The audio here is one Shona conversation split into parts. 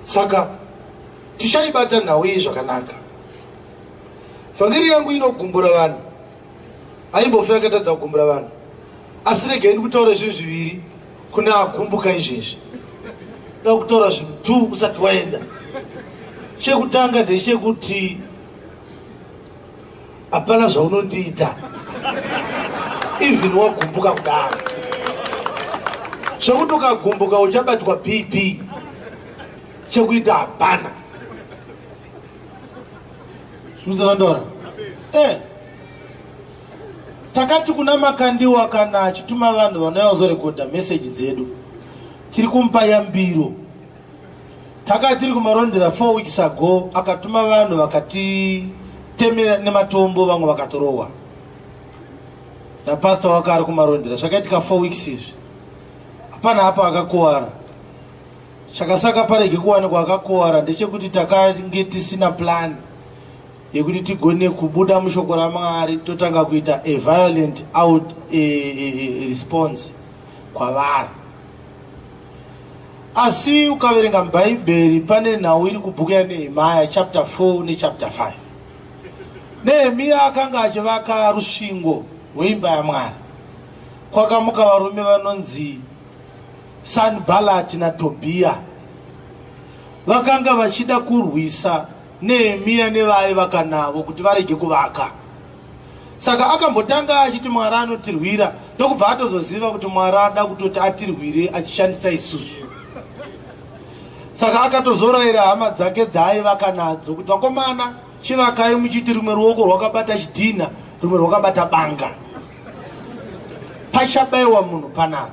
Saka tichaibata nhau iyi zvakanaka. Vhangeri yangu inogumbura vanhu, haimbofi yakatadza kugumbura vanhu, asi regai ndikutaura zvinhu zviviri kune agumbuka izvezvi. Da kutaura zvinhu tu usati waenda. Chekutanga ndechekuti hapana zvaunondiita even wagumbuka kudaro, zvekuti ukagumbuka uchabatwa BP. Chekuita hapana. Zvikuzakandaura eh takati kuna Makandiwa, kana achituma vanhu vanouya kuzorekodha meseji dzedu, tiri kumupa yambiro. Takati tiri kuMarondera 4 weeks ago, akatuma vanhu vakatitemera nematombo, vamwe vakatorohwa napasta wake ari kuMarondera. Zvakaitika 4 weeks izvi, hapana apo akakuvara. Chakasaka parege kuwanikwa akakuvara ndechekuti takange tisina plan yekuti tigone kubuda mushoko raMwari totanga kuita a violent out a response kwavari. Asi ukaverenga muBhaibheri, pane nhau iri kubhuku yaNehemaya chapter 4 nechapter 5. Nehemiya akanga achivaka rusvingo rweimba yaMwari. Kwakamuka varume vanonzi Sanbalati naTobhiya, vakanga vachida kurwisa Nehemiya nevaaivaka navo kuti varege kuvaka. Saka akambotanga achiti Mwari anotirwira, ndokubva atozoziva kuti Mwari ada kutoti atirwire achishandisa isusu. Saka akatozorayira hama dzake dzaaivaka nadzo kuti, "Vakomana, chivakai muchiti rimwe ruoko rwakabata chidhina, rimwe rwakabata banga. Pachabayiwa munhu panapa."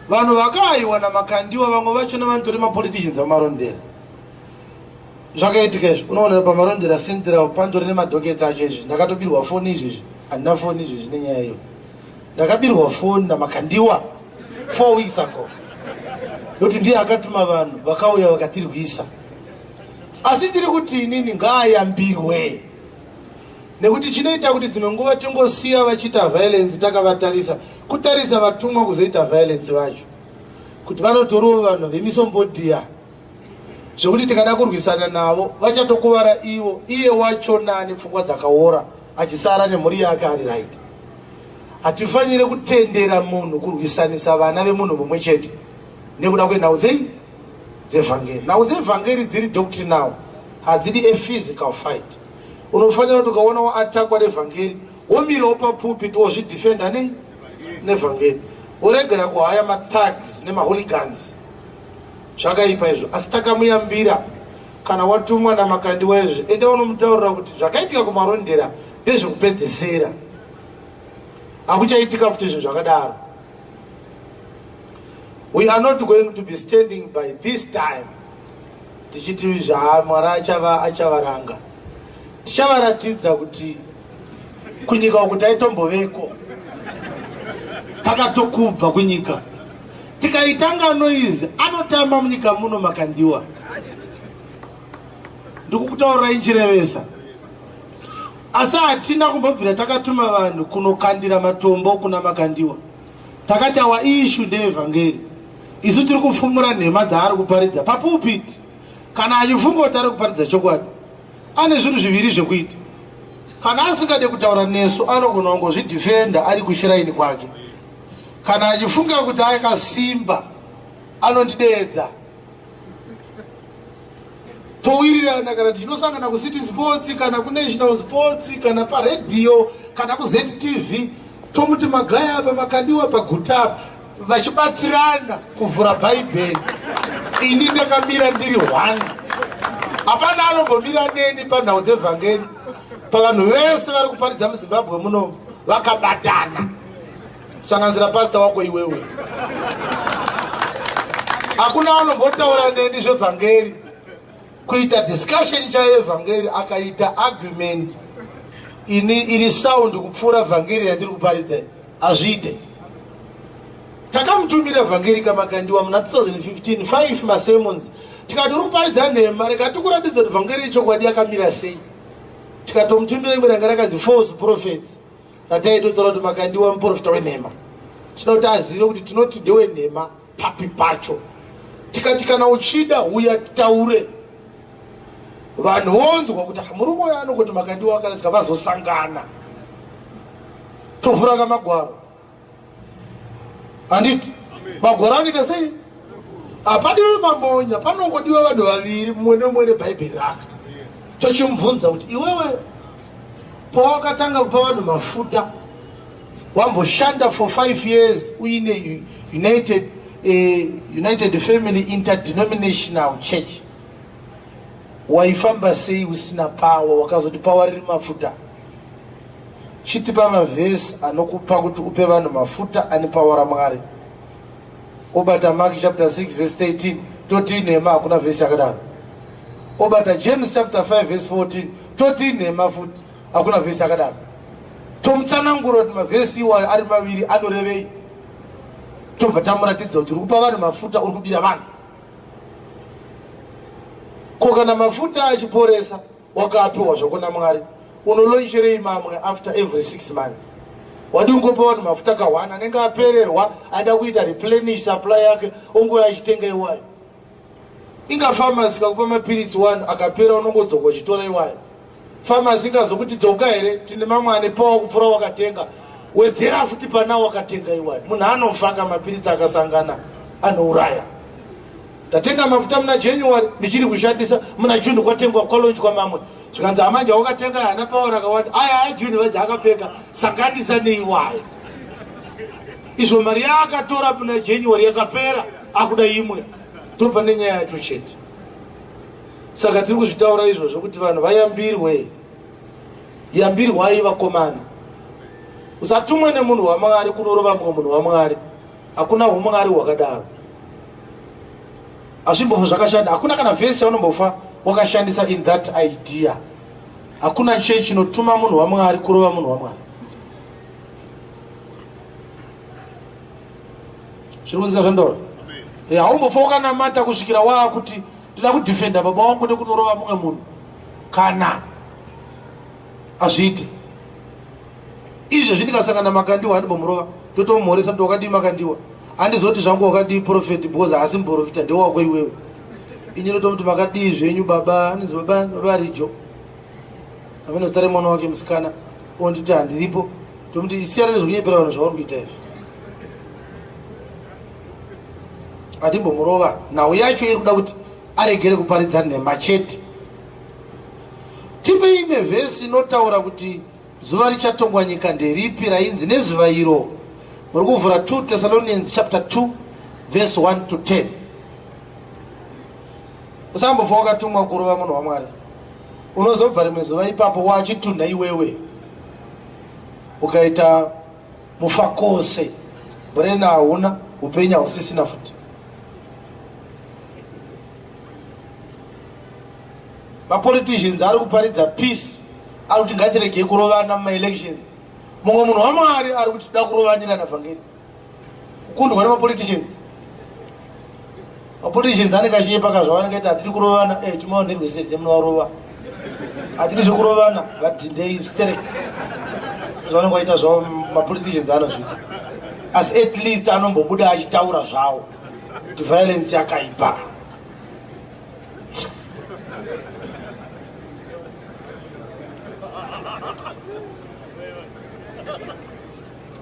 Vanhu vakaayiwa naMakandiwa, vamwe vachona vanotori mapoliticians aMarondera. Zvakaitika izvi, unoonera paMarondera Central pandori nemadhokets acho izvi. Ndakatobirwa foni izvezvi, handina foni izvezvi nenyaya iyo. Ndakabirwa foni naMakandiwa 4 weeks ago, nokuti ndiye akatuma vanhu vakauya vakatirwisa. Asi tiri kuti inini ngaayambirwe, nekuti chinoita kuti dzimwe nguva tingosiya vachiita violence takavatarisa, kutarisa vatumwa kuzoita violence vacho, kuti vanotoriwo vanhu vemisombodhiya, zvekuti tikada kurwisana navo vachatokuvara ivo, iye wacho nani pfungwa dzakaora, achisara nemhuri yake ari right. Hatifaniri kutendera munhu kurwisanisa vana vemunhu mumwe chete nekuda kwenhau dzei dzevhangeri. Nhau dzevhangeri dziri doctrinal, hadzidi a physical fight. Unofanira kuti ukaona waatakwa nevhangeri, womirawo papulpit, wozvidefenda nei nevhangeri, woregera kuhaya mathugs nemahooligans. Zvakaipa izvo. Asi takamuyambira, kana watumwa naMakandiwa izvi, enda unomutaurira kuti zvakaitika kuMarondera ndezvekupedzesera, hakuchaitika futi zvinhu zvakadaro. We are not going to be standing by this time tichiti zvaMwari achavaranga. Tichavaratidza kuti kunyika uku taitomboveko, takatokubva kunyika tikaitanga noise. Anotamba munyika muno Makandiwa, ndikukutaurirai nchirevesa. Asi hatina kumbobvira takatuma vanhu kunokandira matombo kuna Makandiwa. Takati our issue ndeevhangeri. Isu tiri kufumura nhema dzaari kuparidza papulpit. Kana achifunga kuti ari kuparidza chokwadi, ane zvinhu zviviri zvekuita. Kana asingade kutaura nesu, anogona kungozvidhifenda ari kushiraini kwake. Kana achifunga kuti akasimba, anondideedza, towirirana, kana tichinosangana kuCity Sports, kana kuNational Sports, kana paredhiyo, kana kuZTV, tomuti magaya apa, Makandiwa paguta apa, vachibatsirana kuvhura Bhaibheri. Ini ndakamira ndiri one, hapana anombomira neni panhau dzevhangeri. Pavanhu vese vari kuparidza muZimbabwe muno vakabatana, kusanganisira pasta wako iwewe, hakuna anombotaura neni zvevhangeri, kuita discussion chaiyo yevhangeri, akaita argument ini iri sound kupfuura vhangeri yandiri kuparidza, hazviite. Takamutumira vhangeri kaMakandiwa muna 2015, 5 masermons, tikati uri kuparidza nhema, rega tikuratidza kuti vhangeri yechokwadi yakamira sei. Tikatomutumira imwe ranga rakanzi False Prophets, rataitotaura kuti Makandiwa muprofita wenhema. Chida kuti azive kuti tinoti ndewenhema papi pacho. Tikati kana uchida huya titaure. Vanhu vonzwa kuti ah, murume uyo anongoti Makandiwa akarasika, vazosangana. Tovhura kamagwaro. Handiti? Magwaro anoita sei? Hapadiwi mamonya, panongodiwa vanhu vaviri, mumwe nemumwe nebhaibheri rake. Tochimubvunza kuti iwewe pawakatanga kupa vanhu mafuta wamboshanda for 5 years uine United Family Interdenominational Church, waifamba sei usina power? Wakazoti power riri mafuta. Chitipa mavhesi anokupa kuti upe vanhu mafuta ane power raMwari. Obata Mark chapter 6 verse 13, toti nhema, hakuna vhesi yakadaro. Obata James chapter 5 verse 14, toti nhema futi, hakuna vhesi yakadaro. Tomutsanangura kuti mavhesi iwayo ari maviri anorevei, tobva tamuratidza kuti uri kupa vanhu mafuta, uri kubira vanhu. Ko kana mafuta achiporesa, wakapiwa zvako naMwari, unoloncherei mamwe after every 6 months? Wadi ungopa vanhu mafuta ka1, anenge apererwa aida kuita replenish supply yake, onguva achitenga iwayo. Inga famasi kakupa mapiritsi 1 akapera, unongodzoka uchitora iwayo. Famasi ingazokuti dzoka here, tine mamwe ane power kupfuura wakatenga, wedzera futi pana wakatenga iwayo. Munhu anofaka mapiritsi akasangana anouraya. Ndatenga mafuta muna January, ndichiri kushandisa muna June, kwatengwa kwalonchwa mamwe, zvikanzi amanje wakatenga haana power rakawanda, aya aJune vaje akapfeka, sanganisa neiwayo. Izvo mari yaakatora muna January yakapera, akuda imwe. Tobva nenyaya yacho chete. Saka tiri kuzvitaura izvozvo kuti vanhu vayambirwe. Yambirwai vakomana, usatumwe nemunhu waMwari kunorova mumwe munhu waMwari. Hakuna humwari hwakadaro, hazvimbofa zvakashanda. Hakuna kana vhesi yaunombofa wakashandisa in that idea. Hakuna chechi inotuma munhu waMwari kurova munhu waMwari. Zviri kunzika zvandora? Haumbofa wakanamata kusvikira waakuti ndida kudhifenda baba wangu nekunorova mumwe munhu. Kana azviite izvezvi, ndikasangana Makandiwa handimbomurova, totomumhoresa kuti wakadii Makandiwa. Handizoti zvangu wakadii prophet, because haasi muprofita, ndewako iwewe. Ini ndotomuti makadii zvenyu baba, anonzi baba, baba Rijo, amene zita remwana wake musikana. Onditi handiripo, tomuti siyana nezvekunyepera vanhu zvauri kuita izvi. Handimbomurova. Nhau yacho iri kuda kuti aregere kuparidza nhema chete. Tipe imwe vhesi inotaura kuti zuva richatongwa nyika nderipi, rainzi nezuva iro. Muri kuvhura 2 Thessalonians chapter 2 verse 1 to 10. Usambofa wakatumwa kurova munhu waMwari. Unozobva rimwe zuva ipapo wachitunha iwewe, ukaita mufakose, brena hauna, upenyu hausisina futi. Mapoliticians ari kuparidza peace, ari kuti ngatiregei kurovana mumaelections. Mumwe munhu waMwari ari kuti da kurovanirana vhangeri, kukundwa nemapoliticians. Mapoliticians anenge achinyepa kazvavanenge ati hatidi kurovana. Timaonerwese nemunovarova, hatidi zvekurovana, vadhindei sterek. Zvavanenge vaita zvavo mapoliticians anozviita, asi at least anombobuda achitaura zvavo kuti violence yakaipa.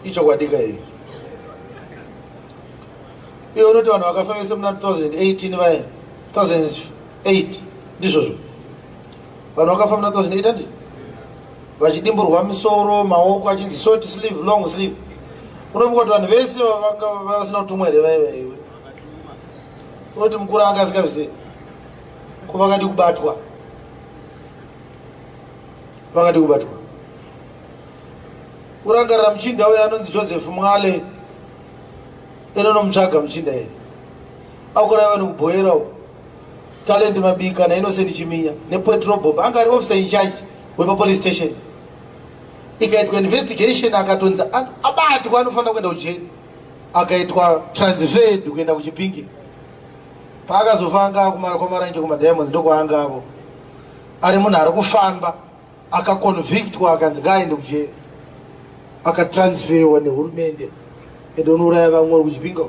Ichokwadika iyi iye unoti vanhu vakafa vese muna 2018 vaya, 2008, ndizvozvo, vanhu vakafa muna 2008 andi vachidimburwa misoro, maoko, achinzi short sleeve, long sleeve. Unofunga kuti vanhu vese vasina kutumwa here vaiva? Iwe unoti mukuru anga asingazvizivi? Ko vakadi kubatwa? Vakadi kubatwa? Urangarira muchinda uyo anonzi Joseph Mwale, enonomutsvaga muchinda iye akuraiva nekubhoyera uko, Talent Mabika naInnocent Chiminya nepetrol bomb. Anga ari officer in charge wepapolice station. Ikaitwa investigation, akatonzi abatwa, anofanira kuenda kujeri. Akaitwa transferred kuenda kuChipinge. Paakazofa anga kwaMarange, kumaDiamonds, ndokwaanga avo ari munhu ari kufamba. Akaconvictwa, akanzi ngaaende kujeri, akatransferwa nehurumende, ende unouraya vamwe uri kuChipinga.